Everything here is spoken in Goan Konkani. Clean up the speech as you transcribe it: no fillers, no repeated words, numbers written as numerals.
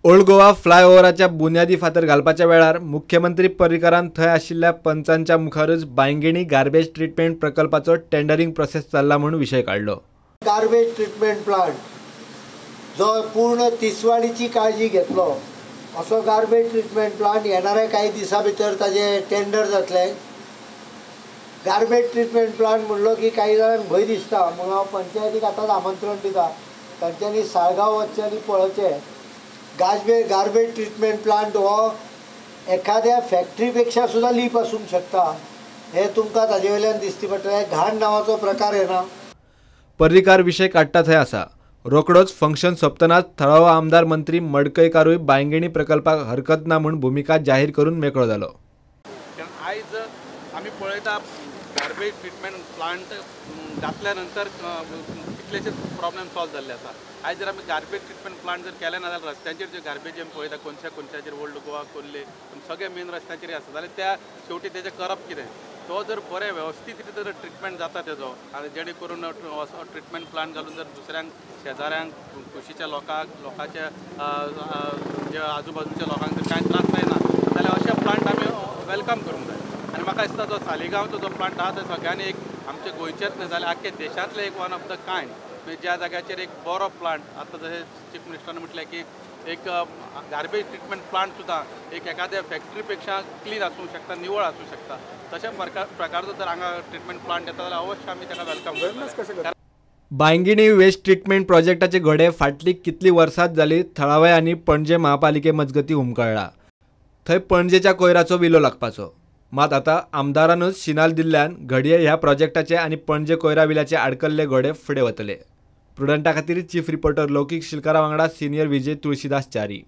ओल्ड गोवा फ्लायओव्हराच्या बुन्यादी फातर घालपाच्या वेळार मुख्यमंत्री पर्रीकारान थंय आशिल्ल्या पंचांच्या मुखारूच Bainguinim garbage treatment प्रकल्पाचो tendering process चल्ला म्हूण विशय काडलो. गार्बेज ट्रिटमेंट प्लांट जो पूर्ण तिसवाडीची काळजी घेतलो असो गार्बेज ट्रिटमेंट प्लांट येणाऱ्या काही दिसां भितर ताजे टेंडर जातले. गार्बेज ट्रिटमेंट प्लांट म्हणलो की काही जाणांक भंय दिसता, म्हणून हांव पंचायतीक आतांच आमंत्रण दिता तांच्यांनी साळगांव वचचें आनी पळोवचें. गार्बेज ट्रिटमेंट प्लांट हो एखाद्या फॅक्टरीपेक्षा सुद्दां लीप आसूंक शकता हें तुमकां ताजे वयल्यान दिसती पडटलें. घाण नांवाचो प्रकार येना. पर्रीकार विशय काडटा थंय आसा. रोकडोच फंक्शन सोंपतनाच थळावो आमदार मंत्री मडकयकारूय बांयगिणी प्रकल्पाक हरकत ना म्हूण भुमिका जाहीर करून मेकळो जालो. आयज आमी पळयता गार्बेज ट्रिटमेंट प्लांट घातल्या नंतर कितलेशेच प्रॉब्लेम सॉल्व जाल्ले आसा. आयज जर आमी गार्बेज ट्रिटमेंट प्लांट जर केलें ना जाल्यार रस्त्यांचेर जे गार्बेज आमी पळयता कोनशा कोनशाचेर ओल्ड गोवा कोल्ले सगळे मेन रस्त्यांचेर आसा जाल्यार त्या शेवटी तेजें करप कितें? तो जर बरें वेवस्थीत रितीन जर ट्रिटमेंट जाता तेजो आनी जेणे करून असो ट्रिटमेंट प्लांट घालून जर दुसऱ्यांक शेजाऱ्यांक कुशीच्या लोकांक लोकांच्या जे आजूबाजूच्या लोकांक जर कांय त्रास जायना जाल्यार अशे प्लांट आमी welcome करूंक जाय. आनी म्हाका दिसता जो सालिगांवचो जो प्लांट आसा तो सगळ्यांनी एक आमच्या गोंयचेच न्हय जाल्यार आख्खे देशांतले एक वन ऑफ the kind म्हणजे ज्या जाग्याचेर एक बरो प्लांट आतां जशें चीफ मिनिस्टरान म्हटलें की एक गार्बेज ट्रिटमेंट प्लांट सुद्दां एक एखाद्या फॅक्टरी पेक्षा क्लीन आसूंक शकता, निवळ आसूं शकता. तशें प्रकारचो जर हांगा ट्रिटमेंट प्लांट येता जाल्यार अवश्य आमी ताका welcome करतले. बांयगिणी वेस्ट ट्रिटमेंट प्रोजेक्टाचे घडे फाटलीं कितलीं वर्सांच जाली थळावे आनी पणजे महापालिके मजगतीं हुमकळ्ळा. थंय पणजेच्या कोयराचो विलो लागपाचो. मात आतां आमदारानूच शिनाल दिल्ल्यान घडये ह्या प्रोजेक्टाचे आनी पणजे कोयरा विल्याचे आडकल्ले घोडे फुडें वतले. प्रुडंटा खातीर चीफ रिपोर्टर लौकीक शिलकारा वांगडा सिनियर विजय तुळशीदास च्यारी.